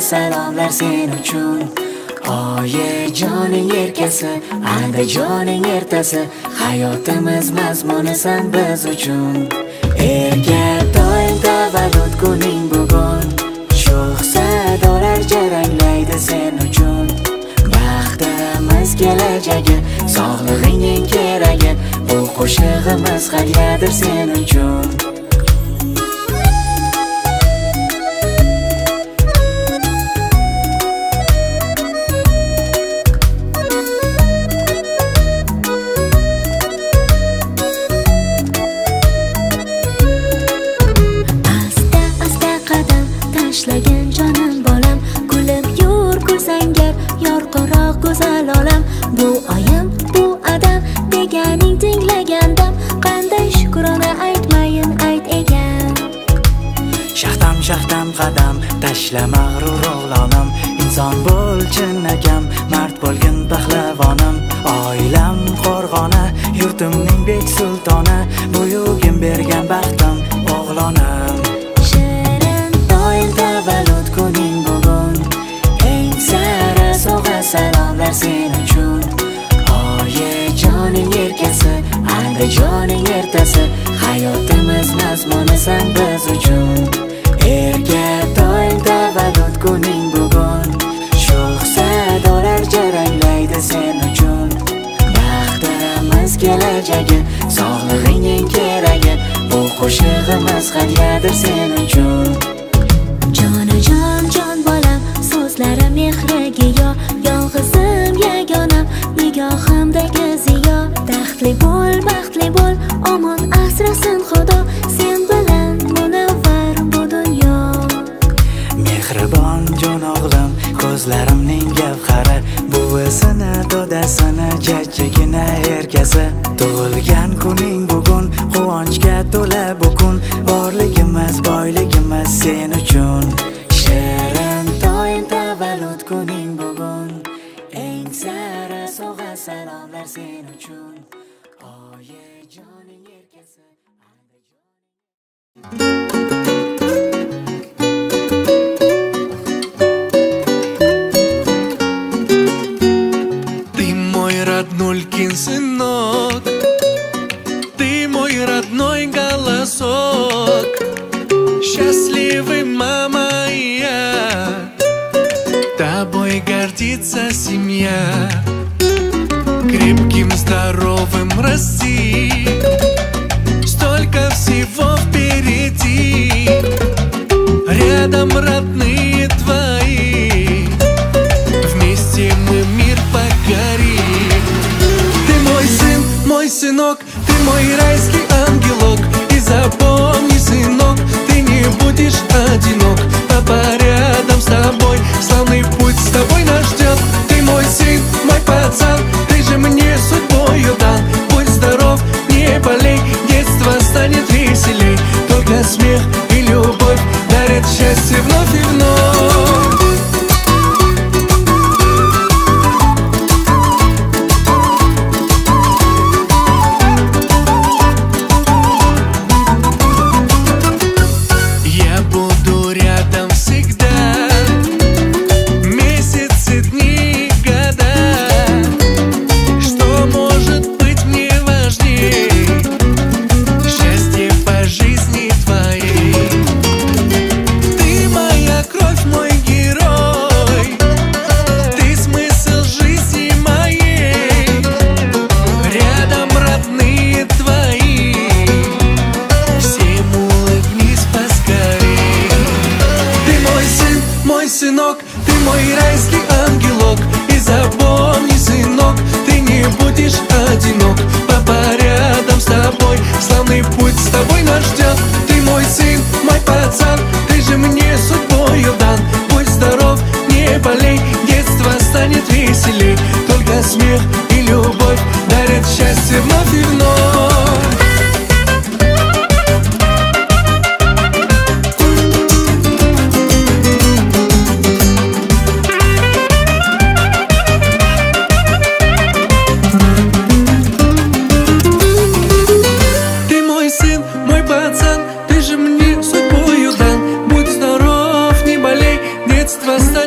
salomlar sen uchun. Oyi joning erkasi, Andijoning ertasi, hayotimiz mazmunisan biz uchun. Erka toyim tavallud kuning bugun, sho'x sadolar jaranglaydi sen uchun. Baxtimiz kelajagi, sog'lig'ingning keragi, bu qo'shig'imiz hadyadir sen uchun. Tashlagan jonim bolam, kulib yur kulsangar, yorqinroq go'zal olam. Bu oyim, bu adam deganing tinglagandam, qanday shukrona aytmayin ayt ekan. Shaxtam shaxtam qadam tashla mag'rur o'g'lonim, inson bo'l chin akam, mard bo'lgin pahlavonim. Oilam qo'rg'oni, yurtimning bek sultoni, buyugim bergan baxtim o'g'lonim. Tavallud kuning bugun, eng sara sovg'a salomlar sen uchun. Oyi joning erkasi, Andijoning ertasi, hayotimiz mazmunisan biz uchun. Erka toyim tavallud kuning bugun, sho'x sadolar jaranglaydi sen uchun. Baxtimiz kelajagi, sog'lig'ingning keragi, bu qo'shig'imiz hadyadir sen uchun. Jonajon jon bolam, so'zlari mehriga yo, yolg'izim yagonam, nigohimdagi ziyo. Taxtli bo'l, baxtli bo'l, omon asrasin Xudo, sen bilan munavvar bu dunyo. Mehribon jon o'g'lim, ko'zlarimning gavhari, buvisini, dodasini, jajjigina erkasi. Tug'ilgan kuning bugun, quvonchga to'la bu kun, borligimiz, boyligimiz sen uchun. Shirin toyim tavallud kuning bugun, eng sara sovg'a salomlar sen uchun. Oyi joning erkasi. Ты мой роднулькин сынок, ты мой родной голосок. Счастливы мама и я, тобой гордится семья. Крепким, здоровым расти, столько всего впереди. Рядом родные твои, вместе мы мир покорим. Ты мой сын, мой сынок, ты мой райский ангелок. И запомни, сынок, ты не будешь одинок. Папа рядом с тобой, славный путь с тобой нас ждет. Ты мой сын, мой пацан, ты же мне судьбою дан. Будь здоров, не болей, детство станет веселей. Только смех и любовь дарят счастье вновь и вновь. Я буду рядом всегда, месяцы, дни, года. Что может быть мне важней? Счастье по жизни твоей. Ты моя кровь, мой герой, ты смысл жизни моей. Рядом родные твои, всем улыбнись поскорей. Ты мой сын, мой сынок, ты мой райский ангелок. И запомни, сынок, ты не будешь одинок. Папа рядом с тобой, славный путь с тобой нас ждет. Ты мой сын, мой пацан, ты же мне судьбою дан. Будь здоров, не болей, детство станет веселей. Только смех и любовь дарят счастье вновь и вновь. Ты мой сын, мой пацан, ты же мне судьбою дан. Будь здоров, не болей, детство станет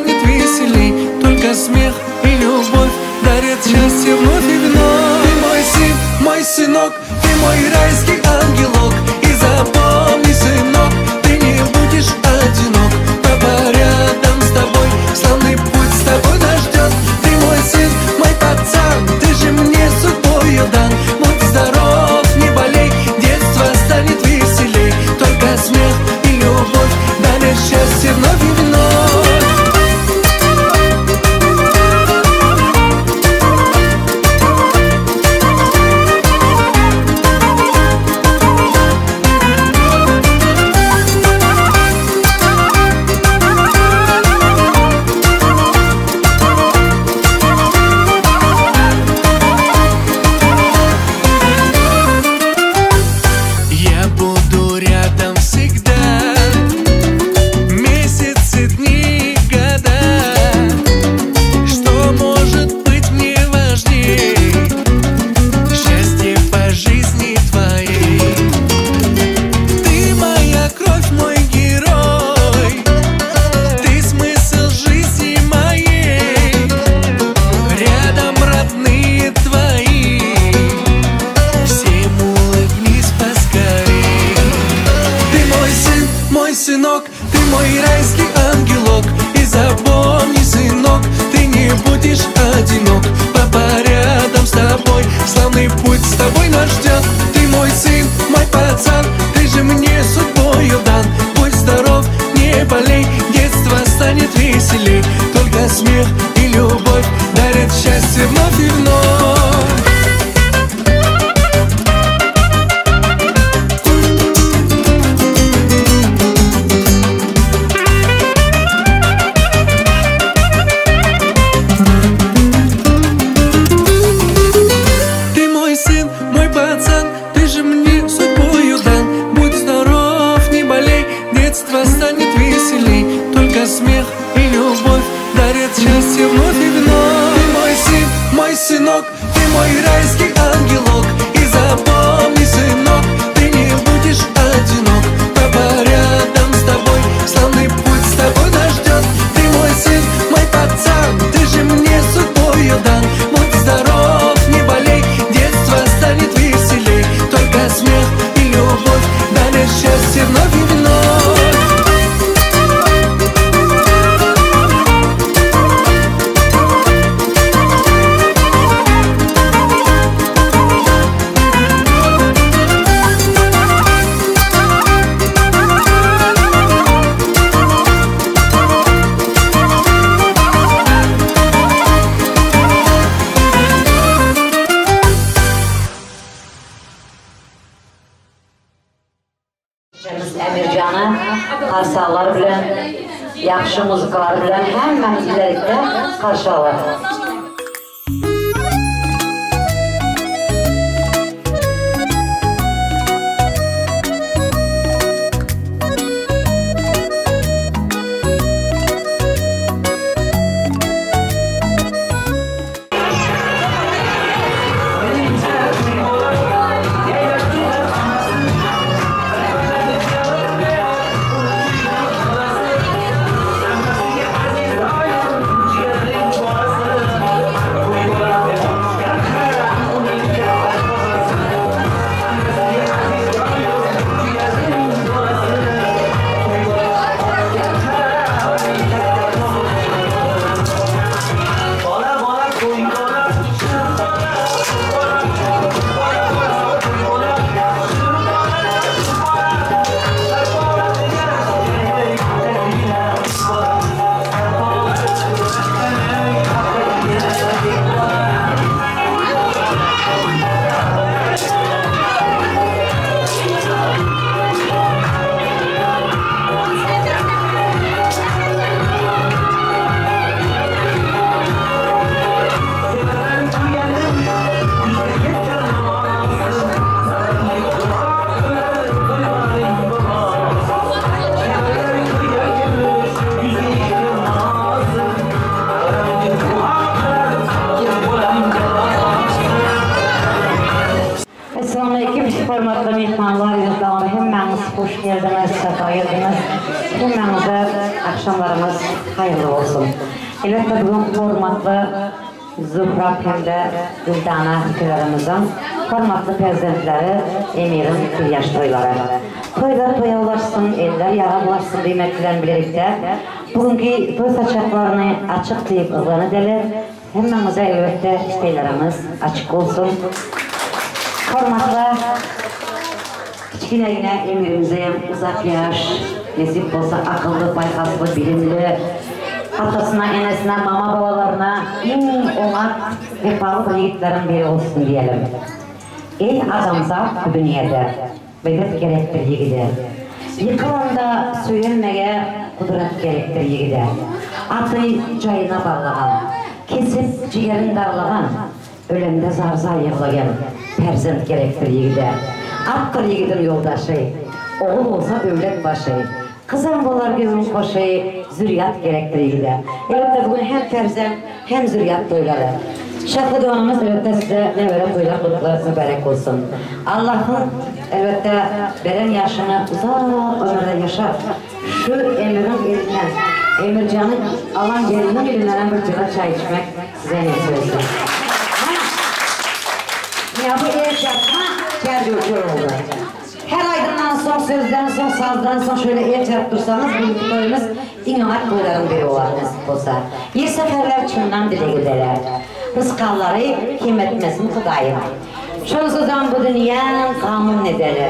Ты мой райский ангелок И запомни, сынок, ты не будешь одинок Папа рядом с тобой, славный путь с тобой нас ждет Ты мой сын, мой пацан, ты же мне судьбою дан Будь здоров, не болей, детство станет веселей Только смех и любовь дарят счастье вновь и вновь Я буду рядом всегда Месяцы, дни, года Что может быть мне важней Счастье по жизни твоей Ты моя кровь, мой герой Ты смысл жизни моей Рядом родные твои Всем улыбнись поскорей Ты мой сын, мой сынок Ты мой райский ангелок И запомни, сынок Ты не будешь одинок Папа рядом с тобой Славный путь с тобой нас ждет Ты мой сын, мой пацан Ты же мне судьбою дан Будь здоров, не болей Детство станет веселей Только смех и любовь Дарят счастье вновь и вновь Ты мой сын, мой пацан, ты же мне судьбою дан Будь здоров, не болей, детство станет веселей Только смех и любовь дарят счастье вновь и вновь Ты мой сын, мой сынок, ты мой райский ангелок И запомни, сынок, ты не будешь одинок Папа рядом с тобой, славный путь с тобой нас ждет Ты мой сын, мой пацан, ты же мне судьбою дан Будь здоров, не болей, детство станет веселей Только смех и любовь дарят счастье вновь и вновь Biz Əmircanı qarsallar bilen, yaxşı muzıkalar bilen hemmämiz bilelikde qarşı alar. Hormatly myhmanlar, ýurtdaşlar, hemmäňiz hoş geldiňiz, sapa geldiňiz. Hemmäňize agşamlaryňyz haýyrly bolsun. Elbetde bugün hormatly Zuhrab hem-de Güldana ülkelerimiziň Hormatly perzentleri Emiriň bir ýaş toýlary. Toýlar toýa ulaşsyn, eller ýaga bulaşsyn diýmek bilen bilelikde, bu günki toý saçaklaryny açyk diýip yglan edeli. Hemmäňize elbetde islegleriňiz açyk bolsun. Hormatly kiçginegine Emirimize uzak ýaş nesip bolsa akylly, paýhasly, bilimli, atasyna, enesine, mama babalaryna iň oňat wepaly bir ýigitleriň biri bolsun diýelim. Eý adamzat bu dünýede medet gerekdir ýigide. Ýykylanda söýenmege gudrat gerekdir ýigide. Aty jaýyna baglagan, kesip jigerin daglagan, ölende zar-zar ýyglagan perzent gerekdir ýigide. Atdyr ýigidiň ýoldaşy, ogul bolsa döwlet başy, kyzam bolar göwün hoşy, zürýat gerekdir ýigide. Elbetde bu gün hem perzent, hem zürýat toýlary. Şatly doganymyz elbetde size nebere toýlar gutly mübärek bolsun. Allahym elbetde beren ýaşyňy uzak ömürde ýaşap şu Emiriň elinden Emirjany alan geliniň elindenem bir jyga çaý içmek size nesip etsin. Ha ýa bu el çarpma kär-gökler boldy. Her aýdymdan soň, sözden soň, sazdan soň şöyle el çarpyp dursaňyz bu günki toýumyz iň oňat toýlaryň biri bolar nesip bolsa. Ir säherler çyndan dileg ederer. Rysgallary kem etmesin Hudaýym. Şonsuzam bu dünýäň gamyn edeli.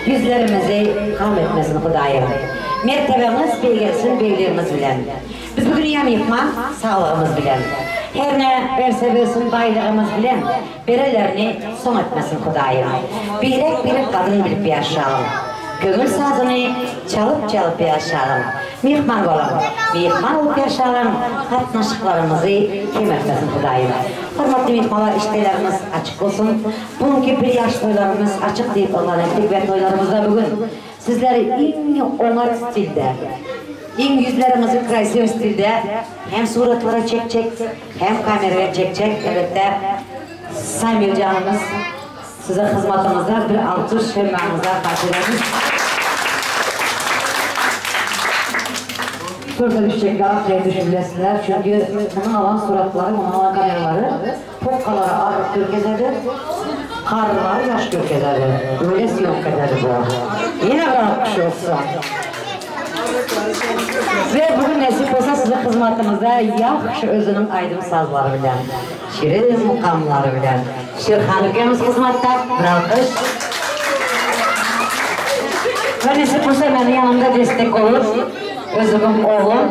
Ýüzlerimizi gam etmesin Hudaýym. Mertebeňiz beýgelsin begligimiz bilen. Biz bu dünýä myhman saglygymyz bilen. Herne berse bersin baýlygymyz bilen. Berelerini soň etmesin Hudaýym. Birek-birek gadyryn bilip ýaşalyň. Köňül sazyny çalyp-çalyp ýaşalyň. Myhman boluň, myhman bolup ýaşalyň, gatnaşyklarymyzy kem etmesin Hudaýym. Hormatly myhmanlar işdälerimiz açyk bolsun. Bu günki bir ýaş toýlarymyz açyk diýip yglan etdik we toýlarymyzda bu gün sizleri iň oňat stilde, iň ýüzleriňizi krasiw stilde hem suratlara çekjek, Hem kameraya çekjek elbetde Samir janymyz siziň hyzmatyňyzda bir alkyş hemmäňize haýyş ederis. Surata düşjekler arkaýyn düşübilesiňler çünki munuň alan suratlary munuň alan kameralary pokgalary arryk görkezedi garrylary ýaş görkezedi öýle sýomka ededi bu. Ýene bir alkyş bolsa. Ve bugün nesip bolsa siziň hyzmatyňyzda ýahşy özüniň aýdym-sazlary bilen, şirin mukamlary bilen Şirhan ukemiz hyzmatda. Bir alkyş. Ve nesip bolsa meniň ýanymda destek olur özümiň oglum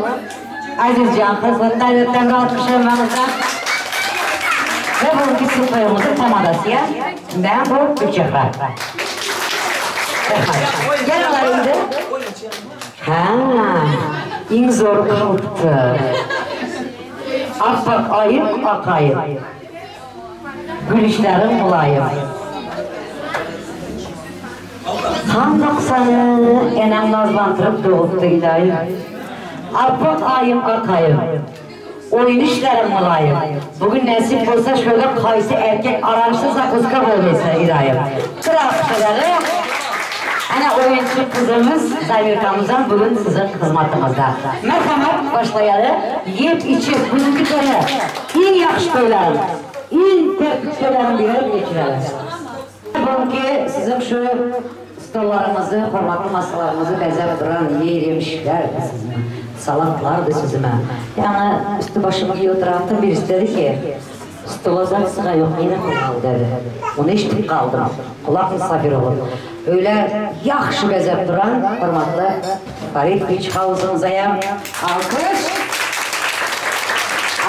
Azizjan hyzmatda elbetde bir alkyş hemmäňizden. Ve bugünki siziň toýuňyzyň tamadasy ýa ben bu Gülçehra. Gel olar indi. Hä, iň zory galypdyr. Apbak aýym, ak aýym. Gülüşleriň mylaýym. Handak seni eneň nazlandyryp dogupdy ilaýym. Apbak aýym, ak aýym. Oýun işleriň mylaýym. Bu gün nesip bolsa şöyle kaýsy erkek arançly zakuska bolmaýsa ilaýym. Bir alkyş edeli. Ana oýunçy gyzymyz Zamirkamyzam bu gün siziň hyzmatyňyzda. Merhamat başlaýaly. Ýep içip bugünki toýa iň ýagşy toýlaryň, iň tertip toýlaryň biri geçireli. Bugünki siziň şu stollaryňyzy, hormatly masalaryňyzy bezäp duran ýer-ýemişler sizmi, salatlar sizmi? Ýaňy üsti-başymy giýip oturapdym, birisi dedi ki, Stola zat syga ýok, ýene koýmaly dedi. Muny eşidip galdym. Gulak mysafir bolup. Öýle ýagşy bezäp duran hormatly Farid Beach House-yňyzaýam alkyş!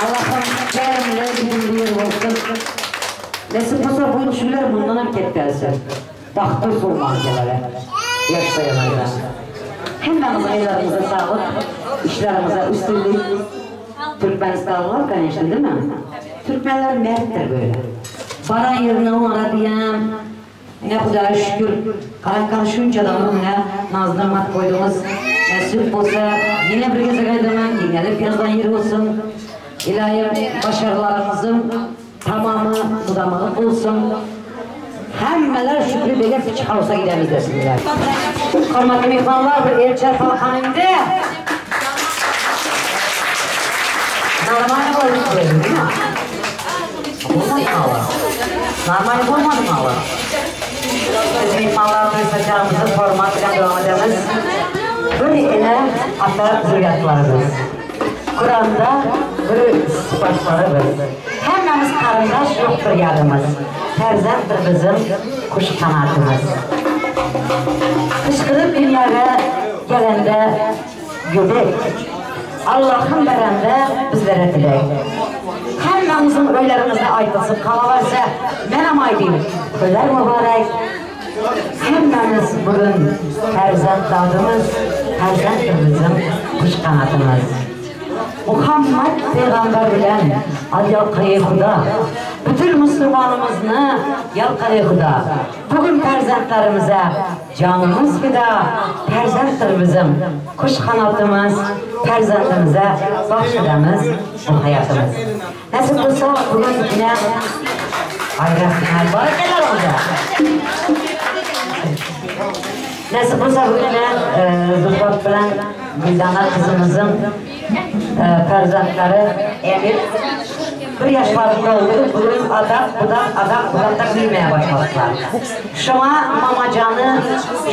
Allahym keremli, bilimli ýeri bolsun. Nesip bolsa bu ýyl şular mundanam ketdelse. Bagtly surman geleli. Ýaşaýanlarda. Hemmäňiziň elleriňize saglyk, işleriňize üstünlik. Türkmenistanlylar koneşno değil mi? Türkmenler mertdir böyle. Baran ýerinde oňara diýýän. Ine Hudaýa şükür, gaýtgan şunça adamyň öňüne naz-nygmat goýduňyz. Nesip bolsa ýene bir gezek aýdaman, giňelip ýazylan ýeri bolsun. Ylaýym başarlaryňyzyň Tamamy mudamylyk bolsun. Hemmeler Şükri bege Fiç Hausa gidemiz desinler. Hormatly myhmanlar bir el çarpaly indi. Normalny boldy değil mi? Bolmadymy owaz? Normalny bolmadymy owaz? Biz myhmanlar toý saçagymyzy hormat bilen dowam edemiz. Bir ene ata zürýatlary biz. Kuranda bir süsbaşlary biz. Hemmämiz garyndaş ýokdur ýadymyz. Perzentdir biziň kuş ganatymyz. Pyşgyryp dünýäge gelende göbek. Allahym berende bizlere dilek. Hemmäňiziň öýleriňizde aýdylsyn kalaberse menem aýdyn toýlar mübarek. Hemmämiz bu gün perzent dadymyz, perzentdir biziň kuş ganatymyz. Muhammet pygamber bilen al ýalkaýy Huda, bütin musulmanymyzny ýalkaýy Huda. Bu gün perzentlerimize janymyz fida, perzentdir biziň kuş ganatymyz, perzentimize bagş edemiz bu haýatymyz. Nesip bolsa bu gün ine Aý rahmet barakalla bolsa. Nesip bolsa bu gün ine Zülfat bilen Güldana gyzymyzyň perzentleri Emir bir ýaşlarynda boldy, bu gün adak budak adak budakda gülmäge başladylar. Şoňa mamajany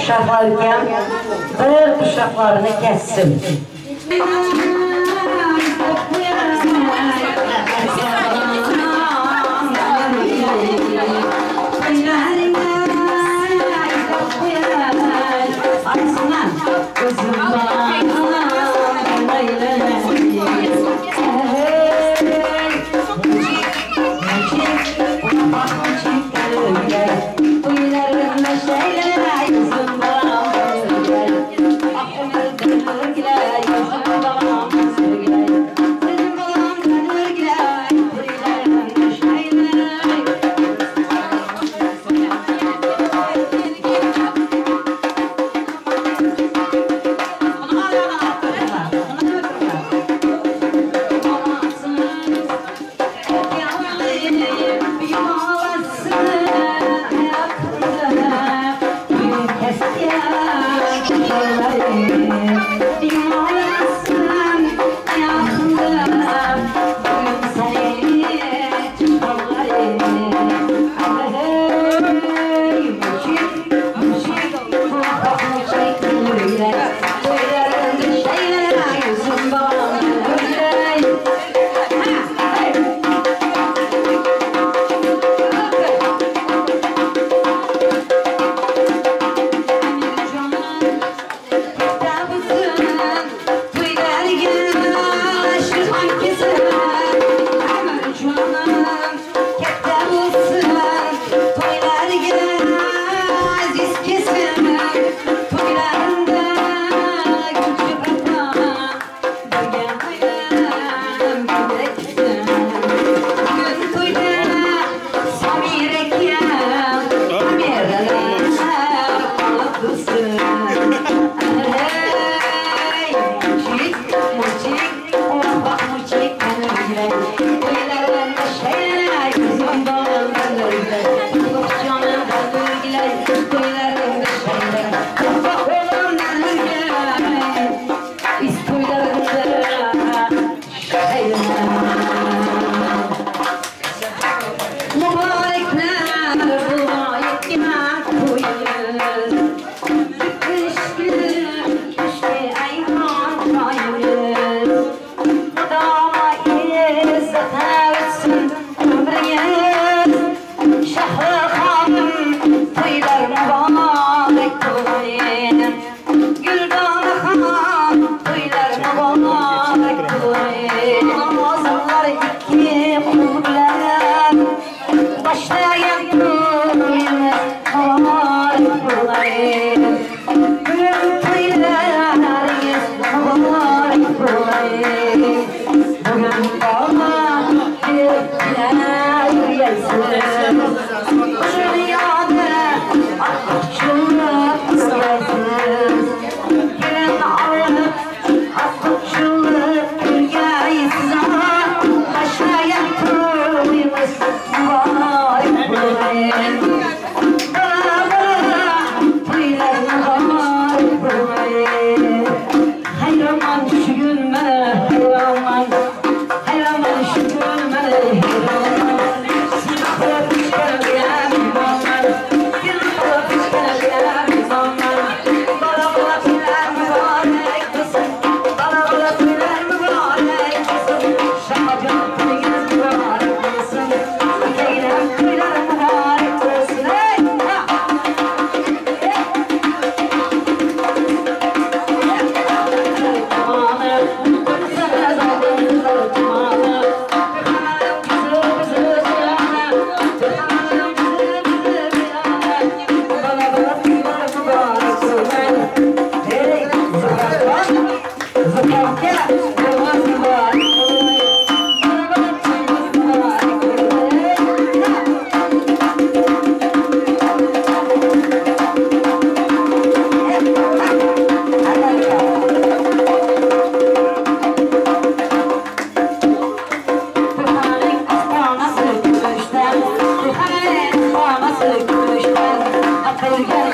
Şahaülkem bir duşaklaryny kessin.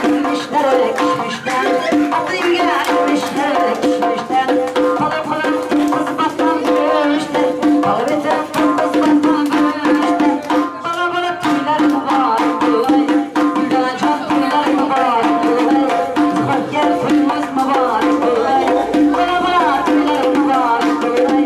Etmişler kişmişten, Atı gelmişler kişmişten. Pala pala kız battan düşten, Pala beten kız battan düşten. Bala bala tüyler mübarek olay, Güldana can tüyler mübarek olay. Zıfak gel toyumuz mübarek olay, Bala bala tüyler mübarek olay.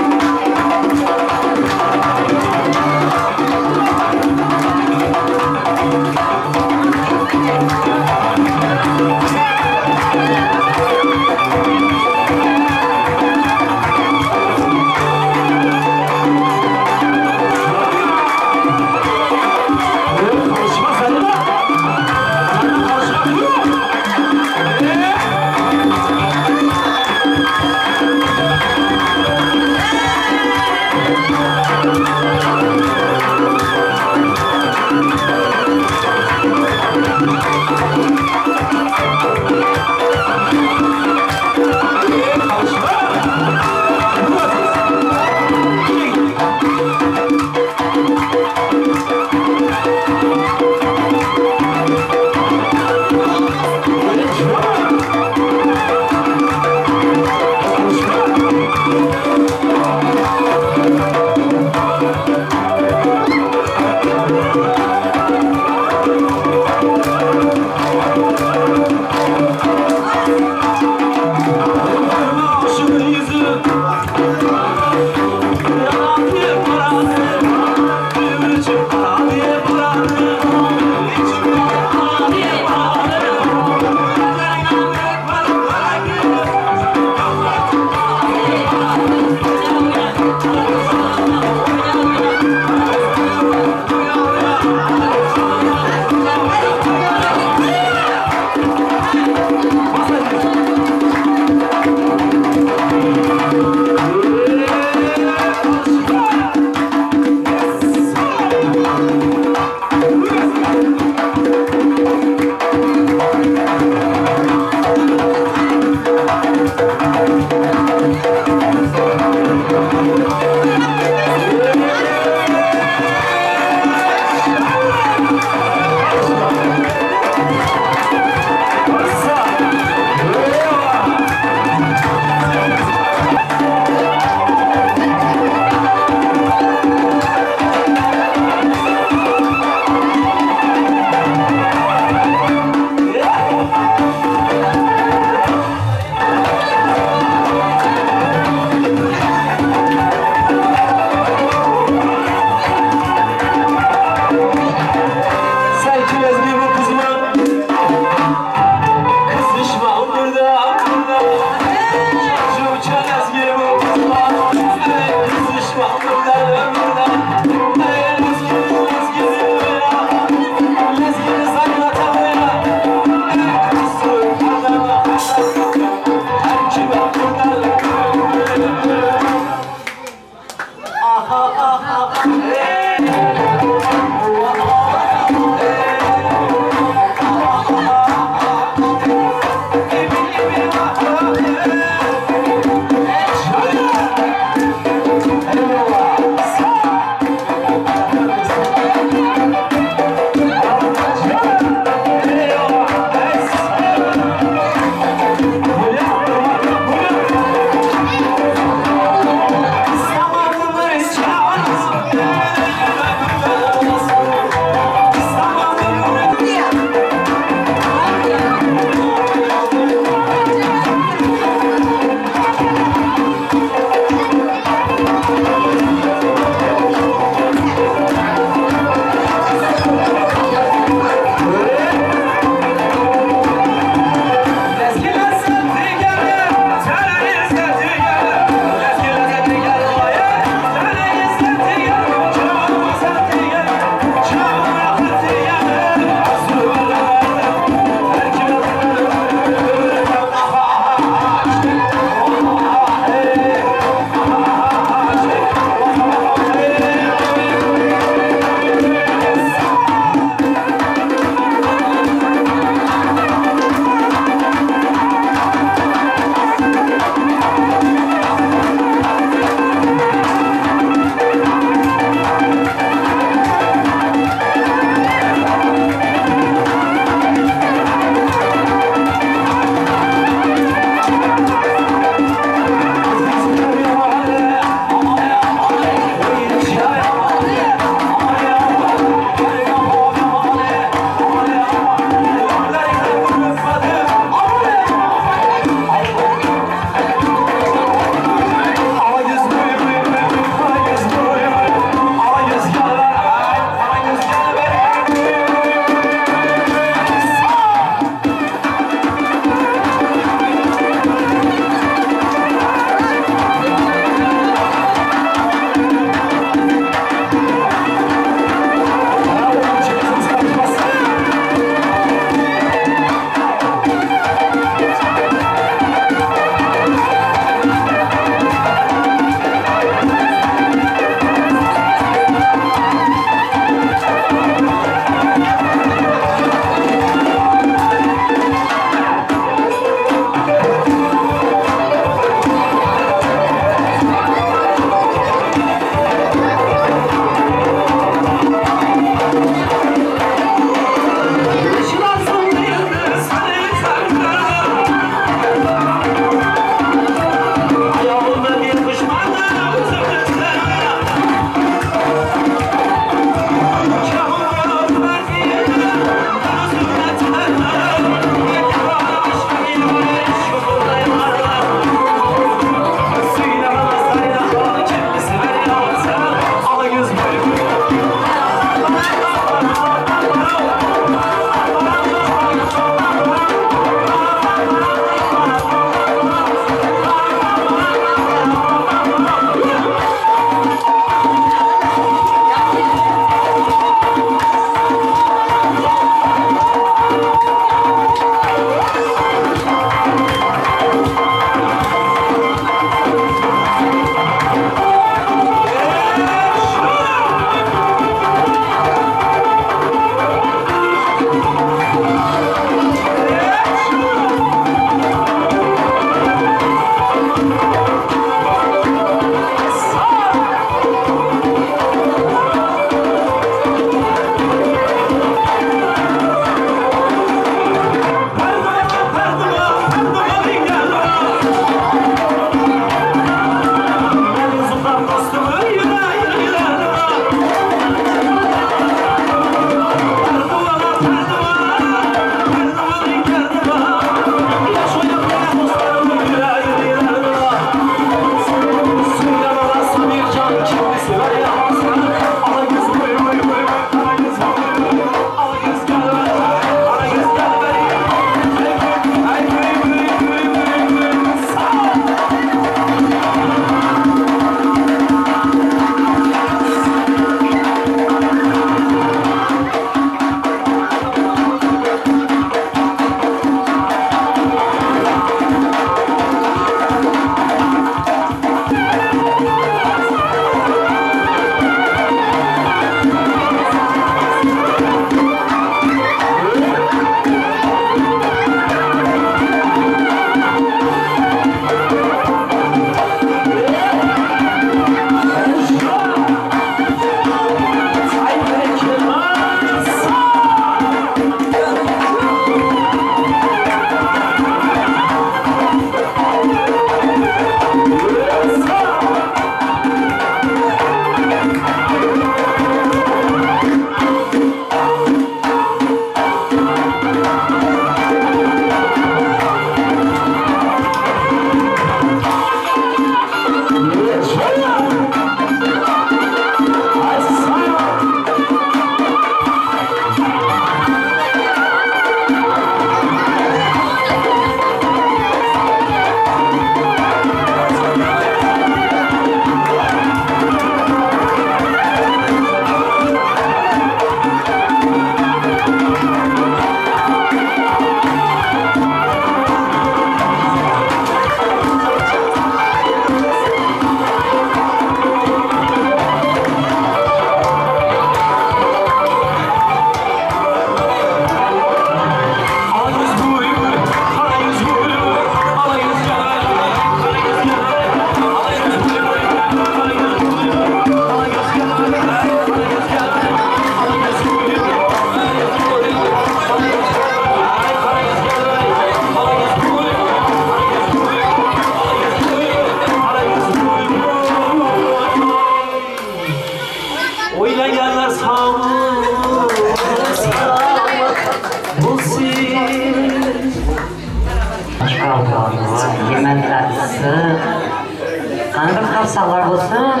Qarsaqlar bolsun.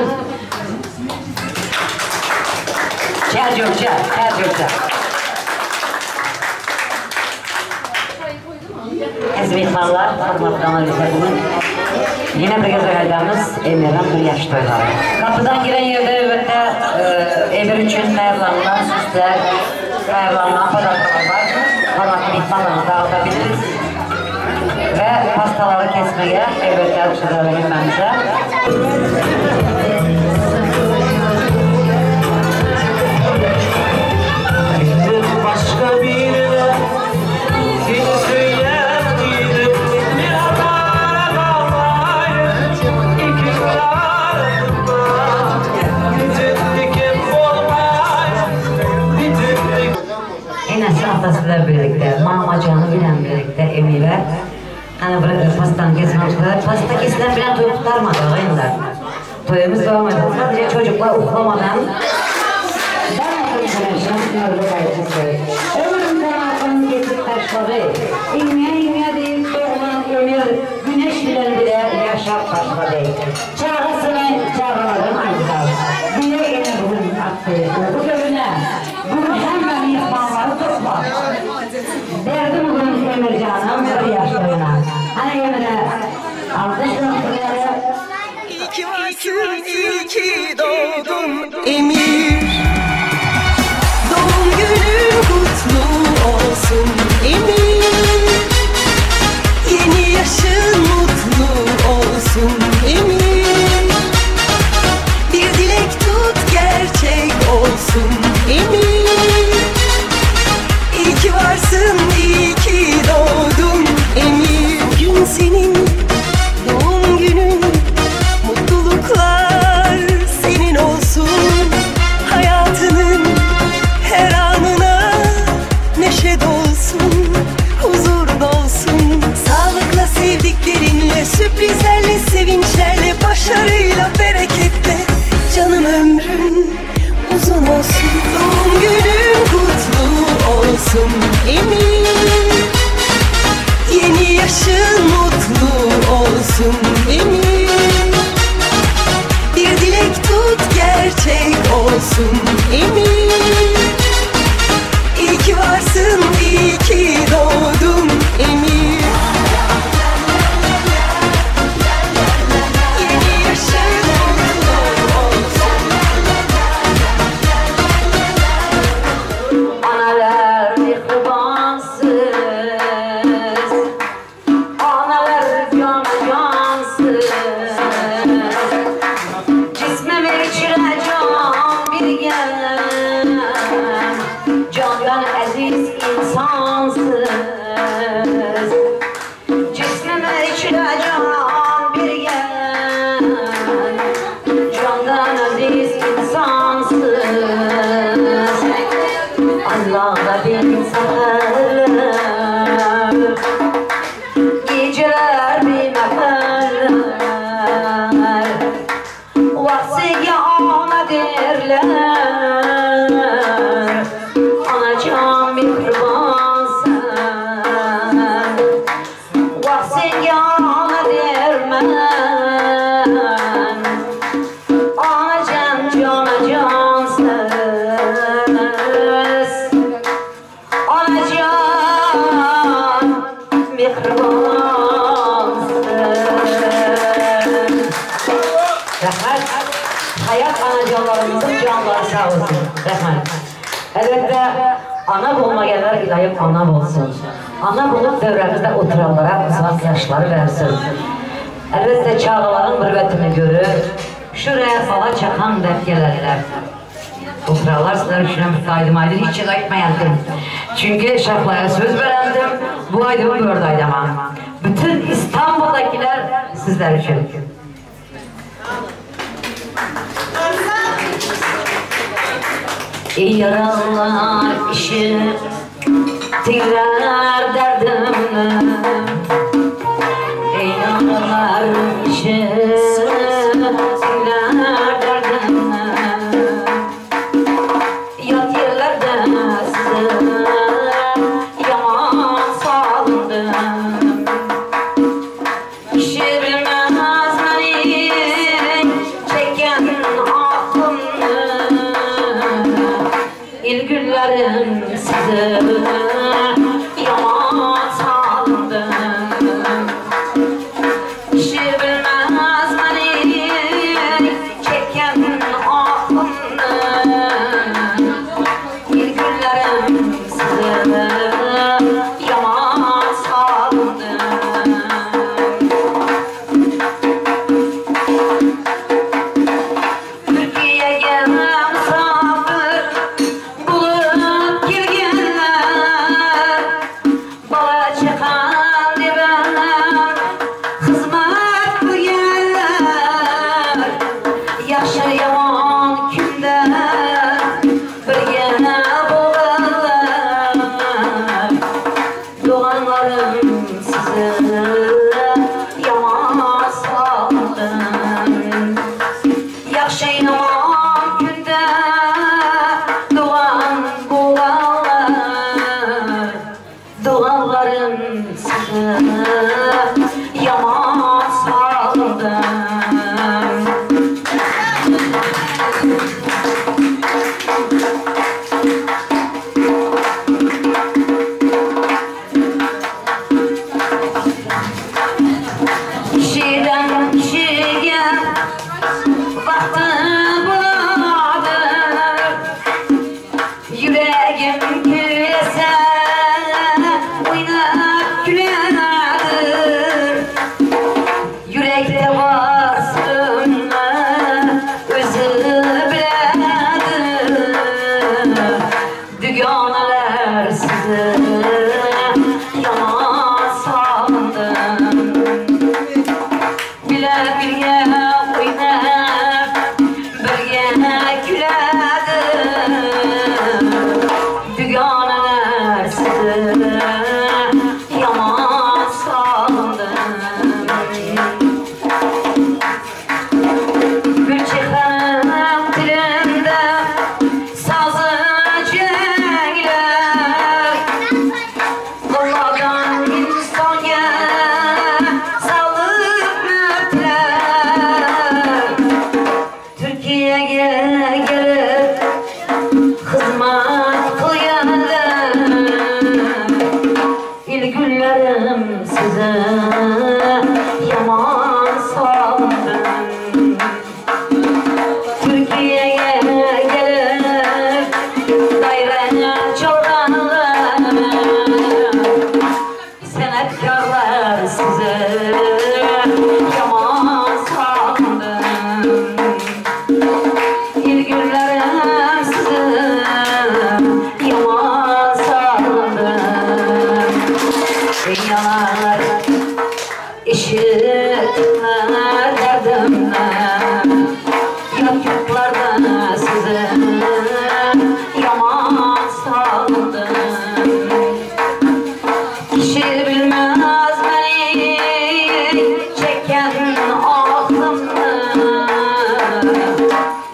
Çercevçe, çercevçe. Əziz mehmanlar, hörmətli analılar, bugün yine bir gezek aydamız Emir'in bir yaş toyları. Kapıdan giren yerde elbette Emir için tayarlanılan süsler, tayarlanılan podarkalar var. Hörmətli mehmanlarımızı dağıtabiliriz. Ve pastaları kesmeye elbette alkışlarla hemmemize. Başka birine seni söylerdim. Bir hata kalmayın iki tarafında. Bir diken olmayın, bir tek Enesi atasıyla birlikte, mamacanı ile birlikte Emir'e hani bir pastanı kesmemişler. Pasta kesilen bilen toyu kurtarmadı ağayınlar. Toyumuz devam ediyor. Sadece çocuklar uklamadan ben Ömrüm kanatını geçip taşladı. İnmeye inmeye deyip doğulan ömür güneş bilen bile yaşap başladı. Çağrısını çağrıların aydılar. Güne yine bugün attı. Bu gövüne. Bugün hemen mihmanları topla. Derdim bugün Emircan'ın bir yaşlarına. Hani Emir'e alkış noktaları. İyi ki varsın, iyi ki doğdun Emir. Doğum günün kutlu olsun Emir. Yeni yaşın mutlu olsun Emir. Bir dilek tut gerçek olsun Emir. İyi ki varsın, iyi ki doğdun Emir. Bugün senin doğum günün, mutluluklar senin olsun. Hayatının her anına neşe dolsun, huzur dolsun. Sağlıkla, sevdiklerinle, sürprizlerle, sevinçlerle, başarıyla, bereketle canım ömrün uzun olsun. Doğum günün kutlu olsun Emir. Yeni yaşın mutlu olsun Emir. Bir dilek tut gerçek olsun Emir. İyi ki varsın, iyi ki doğdun Emir. Yeni yaşın mutlu olsun. Analar mehribansız, analar cana cansız. Cismim içre can birgen, candan aziz insansız. Cismim içre can birgen, candan aziz insansız. Allah'a bin seherler, geceler bir meferler. Vaktiga ana derler, anacan mehribansan. Vaktiga ana dermen, anacan cana cansız. Anacan mehribansın. Rəhmət. Hayat anacanlarımızın canları sağ olsun. Rəhmət. Elbette ana olmayanlar ilahim ana olsun. Ana bulup devremizde oturanlara uzak yaşları versin. Elbette çağlaların mürvetini görüp şuraya bala çakan dep gelenler. Oturarlar sizler üçün müsaidim aydın hiç etmeyendim. Çünkü şaflaya söz verendim. Bu aydın gördü aydama. Bütün İstanbul'dakiler sizler için. Ey yaralar işi, tigler derdimni. Ey yaralar işi, tigler derdimni. Yat yerlerde size yaman salındım. Kişi bilmez beni, günlerim sizi yaman saldım. Kişi bilmez beni çeken ahımı. Bir günlerim sizi yaman saldım. Türkiye'ye misafir bulup gelgenler, Bala çıkan dibem hizmet kılganlar, Yaxşı yaman künde birge bolganlar, Doğanlarım sizi yaman saldım. Yaxşı yaman günde doğan boğalar, Doğanlarım sizi yaman saldım. Kişiden kişiye baktı buladı, Yüreğim gülese oynap güledir. Yürekte var sırrını özü biledir. Düganeler sizi yaman sandım. Bile birge oynap, birge güledir. Düganeler sizi yaman sandım. Gülçehre'nin dilinde sazı cengler, Allah'tan insana sağlık müpteler. Türkiye'ye gelip hizmet kıyanlar, İl günlerim size yaman sandım. Türkiye'ye gelip daire çalanlar, Sanatkarlar size yaman sandım. İl günlerim size yaman sandım. Dünyalar işitme derdimle, Yat yurtlarda size yaman sandım. Kişi bilmez beni çeken aklımı,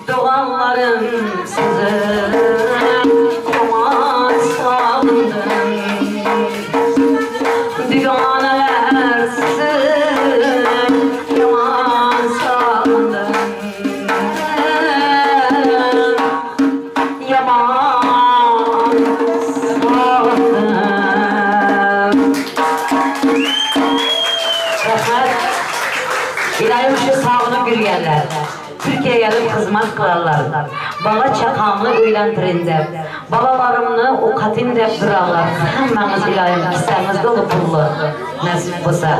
Doğanlarım size yaman sandım. Düganeler sizi yaman sandım. Yaman sandım. Rahmet. İlayim şu sağını bilgenler, Türkiye'ye gelip hizmet kılarlar. Bala çakamlı uylantırin dep, balalarımны okatin dep durarlar. Hemmemiz ilayim kisemiz dolu pullu nasip bolsa.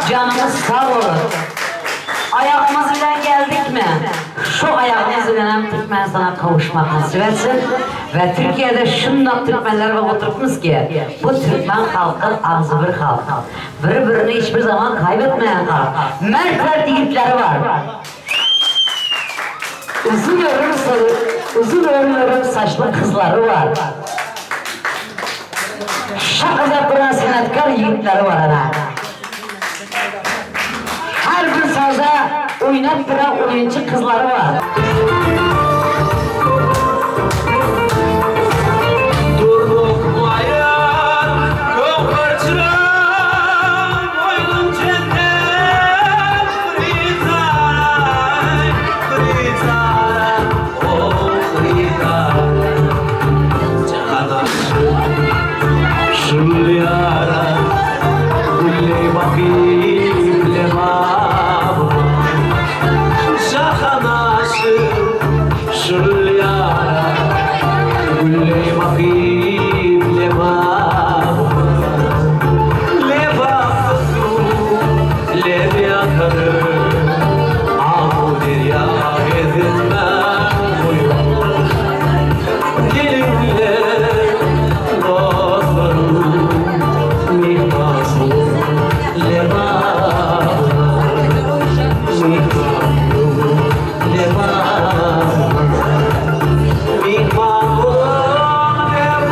Canımız sağ olur. Ayağımız bilen geldik mi? Şu ayağımız bilen Türkmenistan'a kavuşmak nasip etsin. Ve Türkiye'de şundan Türkmenler ve oturtmuş ki bu Türkmen halkı ağzı bir halk. Birbirini hiçbir zaman kaybetmeyen halk. Mertler yiğitleri var. Uzun örüm sarı, uzun örüm örüm saçlı kızları var. Şakada duran sanatkar yiğitleri var ana. Her bir saza oynat duran oyuncu kızları var. Aşyk şul ýara Gülleý bakyp lebap Lebapda suw leb ýakary Amyderýa gezetmän goýar Gelinler dostlarym myhman boluň Lebaba Myhman boluň Lebaba Myhman boluň Lebaba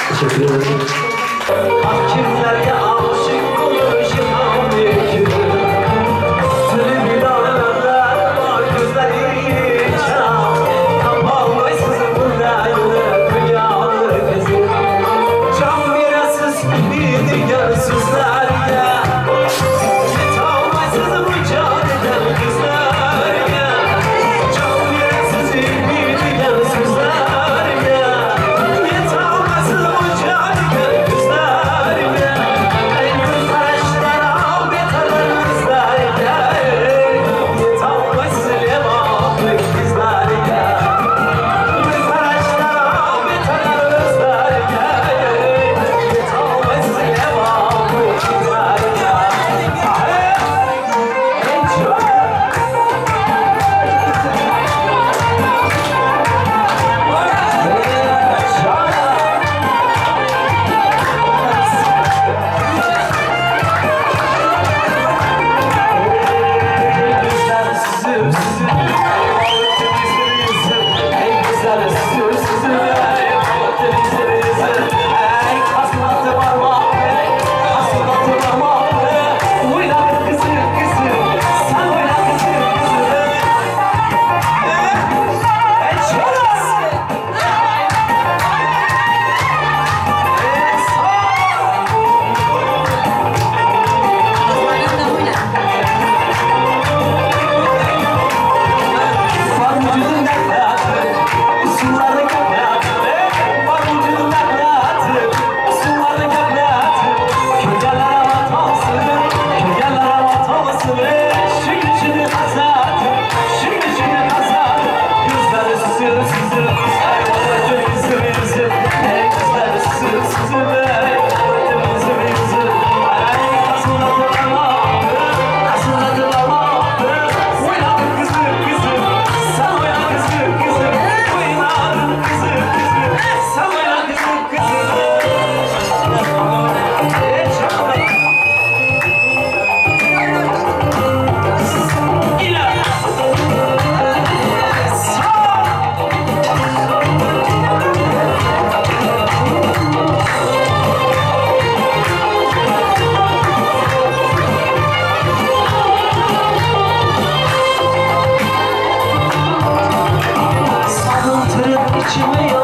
Teşekkür ederim. Ah kimlerge aşık olmuşam ki Seni bilenler var gözleri çam Kapanmaysız burayı dünyalı kızı Can veresiz bir diğer sözlerge Yetalmaysız bu caniden kızlarga Can veresiz bir diğer sözlerge Yetalmaysız bu caniden kızlarga Ey gülfaraşlara beter kızlarga Yetalmaysız lebaplı kızlarga Gülfaraşlara beter kızlarga Yetalmaysız lebaplı kızlarga Sarıltırıp içime.